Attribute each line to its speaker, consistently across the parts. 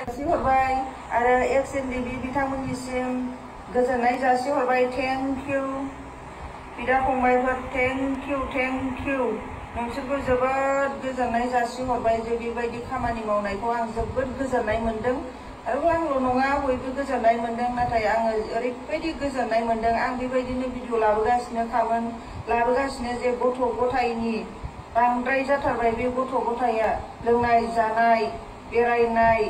Speaker 1: जासिहरबाय आरो XNDB बिथांमोननिसिम गोजोननाय जासिहरबाय। थेंक इउ बिदा फंबायफोर, थेंक इउ नोंसोरखौ जोबोद गोजोननाय जासिहरबाय जे बेबायदि खामानि मावनायखौ आं जोबोद गोजोननाय मोनदों आरो आंल' नङा बयबो गोजोननाय मोनदों। नाथाय आङो ओरैबायदि गोजोननाय मोनदों, आं बेबायदिनो भिडिअ लाबोगासिनो जे गथ' गथायनि बांद्राय जाथारबाय। बे गथ' गथाया लोंनाय जानाय बेरायनाय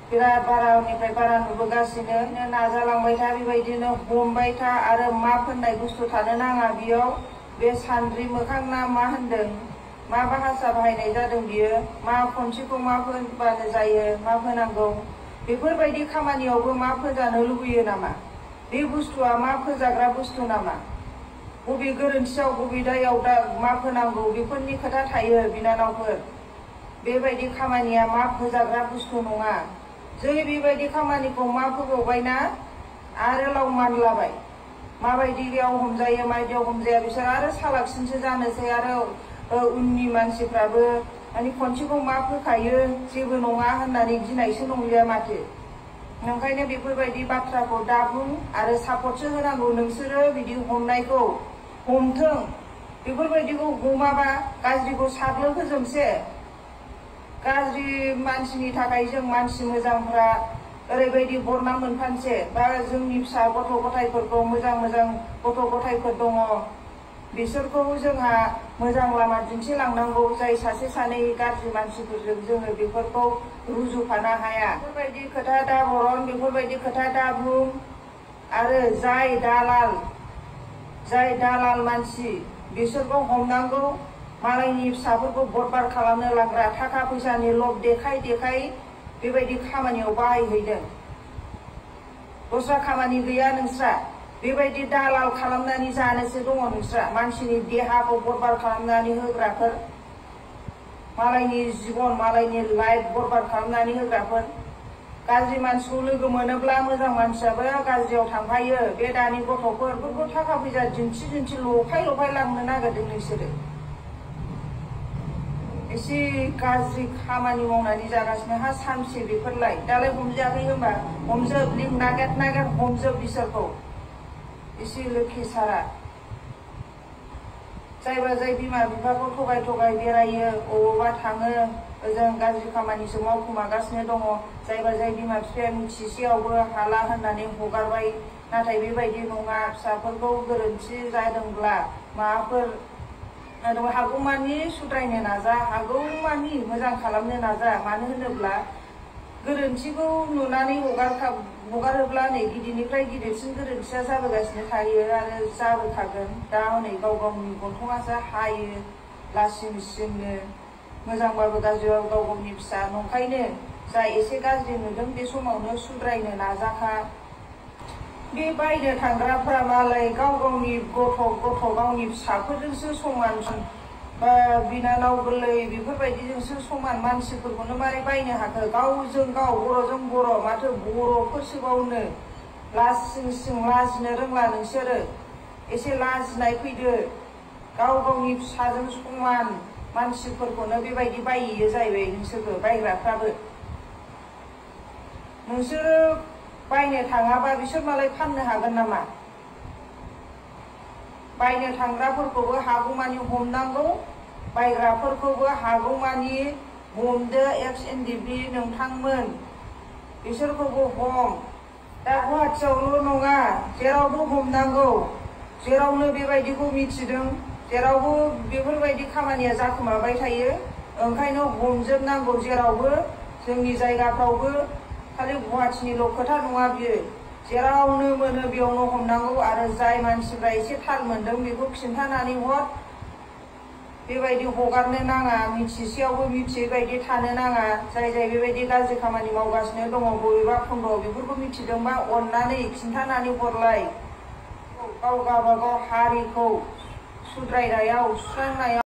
Speaker 1: बिराद बारानिफ्राय बारा नुबोगासिनो। नाजालांबाय था, बेबायदिनो हमबाय था आरो मा फोननाय बुस्थु थानो नाङा बेयाव। बे सान्द्रि मोखां ना मा होनदों, मा भाषा बाहायनाय जादों बियो, मा खनसेखौ मा फोनबानो जायो, मा फोनांगौ, बेफोरबायदि खामानियावबो मा फोजानो लुबैयो नामा? बे बुस्थुआ मा फोजाग्रा बुस्थु नामा? बबे गोरोन्थियाव बबे दायाव मा फोनांगौ बेफोरनि खोथा थायो बिनानावफोर। बेबायदि खामानिया मा फोजाग्रा बुस्थु नङा। जै बेबायदि खामानिखौ मा फोबावबायना आरो लाव मानलाबाय। माबायदियाव हमजायो माबायदियाव हमजाया बिसोर आरो सालाकसिनसो जानोसै। आरो उननि मानसिफ्राबो माने खनसेखौ मा फोखायो जेबो नङा होननानै गिनायसो नंलिया माथो। ओंखायनो बेफोरबायदि बाथ्राखौ दा बुं आरो सापर्टसो होनांगौ। नोंसोरो बिदि हमनायखौ हमथों, बेफोरबायदिखौ हमाबा गाज्रिखौ साग्लोबहोजोबसै। गाज्रि मानसिनि थाखाय जों मानसि मोजांफ्रा ओरैबायदि बरना मोनफानसै। बा जोंनि फिसा गथ' गथायफोरखौ मोजां गथ' गथायफोर दङ, बिसोरखौ जोंहा मोजां लामा दिन्थिलांनांगौ। जाय सासे सानै गाज्रि मानसिफोरजों जोङो बेफोरखौ रुजुफानो हाया। बेफोरबायदि खोथा दा बरन, बेफोरबायदि खोथा दा बुं। आरो जाय दालाल मानसि बिसोरखौ हमनांगौ। मालायनि फिसाफोरखौ बरबाद खालामनो लाग्रा, थाखा फैसानि लब देखाय बेबायदि खामानियाव बाहायहैदों। दस्रा खामानि गैया नोंस्रा। बेबायदि दालाल खालामनानै जानोसो दङ नोंस्रा। मानसिनि देहाखौ बरबाद खालामनानै होग्राफोर, मालायनि जिबन मालायनि लाइफ बरबाद खालामनानै होग्राफोर। गाज्रि मानसिखौ लोगो मोनोब्ला मोजां मानसियाबो गाज्रियाव थांफायो। बे दानि गथ'फोरखौ थाखा फैसा दिन्थि लफाय लांनो नागिरदों नोंसोरो। एसे गाज्रि खामानि मावनानै जागासिनो। हा सामसे बेफोरलाय दालाय हमजायाखै होनबा हमजोब, लिंक नागिर हमजोब बिसोरखौ। एसे लोखि सारा जाय बिमा बिफाखौ थगाय बेरायो, अबावबा थाङो, ओजों गाज्रि खामानिसो मावखुमागासिनो दङ। जाय बिमा बिफाया मिथिसेयावबो हाला होननानै हगारबाय। नाथाय बेबायदि नङा। फिसाफोरखौ गोरोन्थि जादोंब्ला माबाफोर हागौमानि सुद्रायनो नाजा, हागौमानि मोजां खालामनो नाजा। मानो होनोब्ला गोरोन्थिखौ नुनानै हगारोब्ला नै गिदिरनिफ्राय गिदिरसिन गोरोन्थिया जाबोगासिनो थायो आरो जाबोखागोन। दा हनै गावनि गन्थङासो हायो लासिंसिंनो। मोजांबाबो गाज्रिबाबो गावनि फिसा नंखायनो जा एसे गाज्रि नुदों बे समावनो सुद्रायनो नाजाखा। बे बायनो थांग्राफ्रा मालाय गावनि गथ' गावनि फिसाफोरजोंसो समान, बा बिनानाव गोरलै बेफोरबायदिजोंसो समान मानसिफोरखौनो मारै बायनो हाखो? गावजों गाव बर'जों बर', माथो बर'फोरसोबावनो लासिं लाजिनो रोंला नोंसोरो। एसे लाजिनाय फैदो। गावनि फिसाजों समान मानसिफोरखौनो बेबायदि बायहैयो जाहैबाय नोंसोरबो, बायग्राफ्राबो। नोंसोरो बायनो थाङाबा बिसोर मालाय फाननो हागोन नामा? बायनो थांग्राफोरखौबो हागौमानि हमनांगौ, बायग्राफोरखौबो हागौमानि हमदो। XNDB नोंथांमोन बिसोरखौबो हम। दा गुवाहाटियावल' नङा, जेरावबो हमनांगौ। जेरावनो बेबायदिखौ मिथिदों, जेरावबो बेफोरबायदि खामानिया जाखोमाबाय थायो। ओंखायनो हमजोबनांगौ जेरावबो। जोंनि जायगाफ्रावबो खालि गुवाहाटिनिल' खोथा नङा बियो। जेरावनो मोनो बेयावनो हमनांगौ। आरो जाय मानसिफ्रा एसे थाल मोनदों बेखौ खिन्थानानै हर। बेबायदि हगारनो नाङा, मिथिसेयावबो मिथियै बायदि थानो नाङा। जाय बेबायदि गाज्रि खामानि मावगासिनो दङ बबेबा खन्द'आव, बेफोरखौ मिथिदोंबा अननानै खिन्थानानै हरलाय। गाव गावबागाव हारिखौ सुद्रायनायाव सुस्रांनायाव